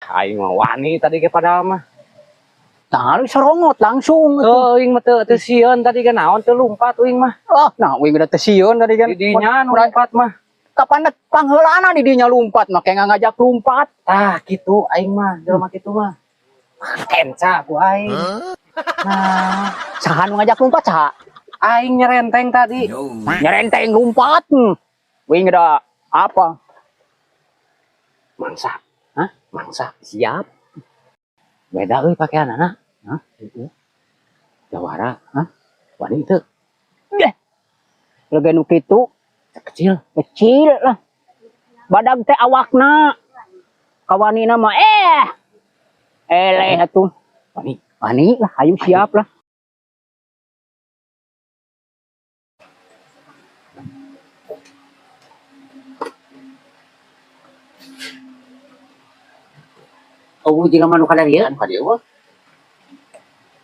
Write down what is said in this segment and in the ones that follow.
Aing mah wani tadi ke padahal mah. Nah, lu sorongot langsung. Teu aing mah teu teu sieun tadi kan naon teu lumpat uing mah. Ah, nah uing udah teu sieun tadi kan. Di dinya nu lumpat mah. Kapan pangheulana di dinya lumpat mah kayak ngajak lumpat. Tah kitu aing mah, jelema kitu mah. Kenca ku aing. Nah, Saha nu ngajak lumpat saha? Aing nyerenteng tadi. Nyerenteng lumpat. Uing udah apa? Mangsa. Hah? Mangsa. Siap. Beda euy pakaianana. Hah? Jawara. Hah? Wani teu. Deh. Lega nu kitu Kecil. Kecil lah. Badag teh awakna. Kawanina mah eleh atuh. Wani. Wani lah, ayo siap lah. Oh, jelema nu kada dieu, anu ka dieu.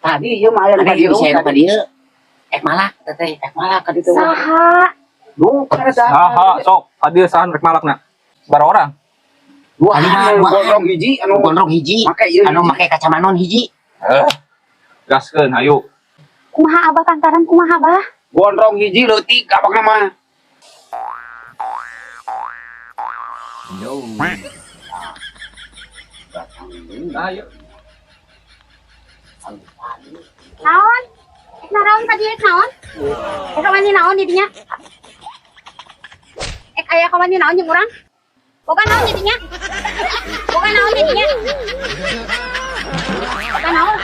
Tadi ieu mah aya nu ka dieu. Ada nu ka dieu. Ek malak teh, Ek malak ka ditu. Saha? Nu kada Saha sok ka dieu saha rek malakna? Sabaraha orang? Dua Anu anu gondrong hiji, anu gondrong hiji, make ieu anu make kacamanon hiji. Eh. Gaskeun hayu. Kumaha abah kantaran kumaha abah? Gondrong hiji leutik abangna mah. Ayo. Naon? Ek naraon tadi ek naon? Ek kawani naon di dinya? Ek aya kawani naon jeung urang? Boga naon di dinya? Boga naon di dinya? Boga naon?